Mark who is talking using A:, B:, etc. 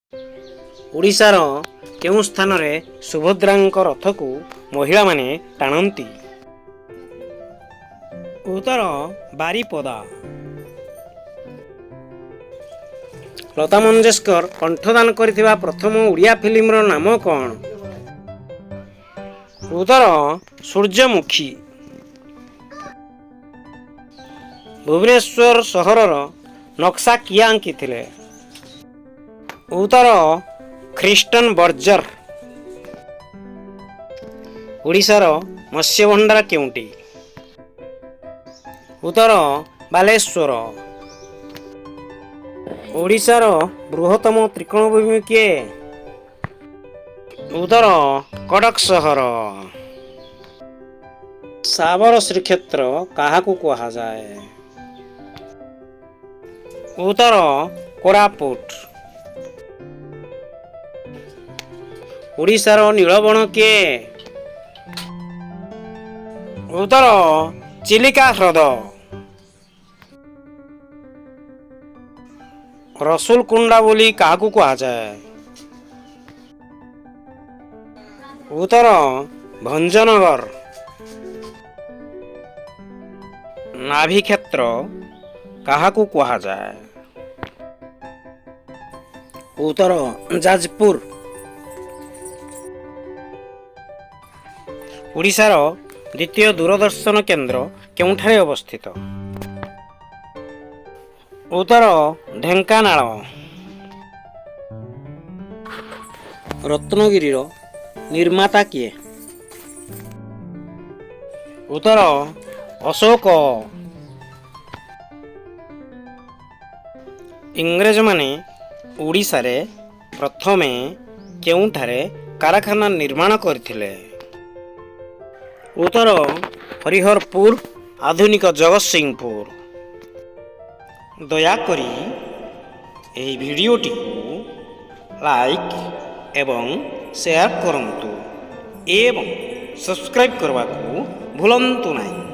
A: ଓଡ଼ିଶାର କେଉଁ ସ୍ଥାନରେ ସୁଭଦ୍ରାଙ୍କ ରଥକୁ ମହିଳାମାନେ ଟାଣନ୍ତି? ଉତ୍ତର ବାରିପଦା। ଲତା ମଙ୍ଗେସକର କଣ୍ଠଦାନ କରିଥିବା ପ୍ରଥମ ଓଡ଼ିଆ ଫିଲ୍ମର ନାମ କ'ଣ? ଉତ୍ତର ସୂର୍ଯ୍ୟମୁଖୀ। ଭୁବନେଶ୍ୱର ସହରର ନକ୍ସା କିଏ ଆଙ୍କିଥିଲେ? ଉତ୍ତର ଖ୍ରୀଷ୍ଟନ ବର୍ଜର। ଓଡ଼ିଶାର ମତ୍ସ୍ୟ ଭଣ୍ଡାର କେଉଁଠି? ଉତ୍ତର ବାଲେଶ୍ୱର। ଓଡ଼ିଶାର ବୃହତ୍ତମ ତ୍ରିକୋଣଭୂମି କିଏ? ଉତ୍ତର କଟକ ସହର। ଶାବର ଶ୍ରୀକ୍ଷେତ୍ର କାହାକୁ କୁହାଯାଏ? ଉତ୍ତର କୋରାପୁଟ। ଓଡ଼ିଶାର ନୀଳବଣ କିଏ? ଉତ୍ତର ଚିଲିକା ହ୍ରଦ। ରସୁଲକୁଣ୍ଡା ବୋଲି କାହାକୁ କୁହାଯାଏ? ଉତ୍ତର ଭଞ୍ଜନଗର। ନାଭିକ୍ଷେତ୍ର କାହାକୁ କୁହାଯାଏ? ଉତ୍ତର ଯାଜପୁର। ଓଡ଼ିଶାର ଦ୍ୱିତୀୟ ଦୂରଦର୍ଶନ କେନ୍ଦ୍ର କେଉଁଠାରେ ଅବସ୍ଥିତ? ଉତ୍ତର ଢେଙ୍କାନାଳ। ରତ୍ନଗିରିର ନିର୍ମାତା କିଏ? ଉତ୍ତର ଅଶୋକ। ଇଂରେଜମାନେ ଓଡ଼ିଶାରେ ପ୍ରଥମେ କେଉଁଠାରେ କାରଖାନା ନିର୍ମାଣ କରିଥିଲେ? ଉତ୍ତର ହରିହରପୁର, ଆଧୁନିକ ଜଗତସିଂହପୁର। ଦୟାକରି ଏହି ଭିଡ଼ିଓଟିକୁ ଲାଇକ୍ ଏବଂ ସେୟାର କରନ୍ତୁ ଏବଂ ସବସ୍କ୍ରାଇବ୍ କରିବାକୁ ଭୁଲନ୍ତୁ ନାହିଁ।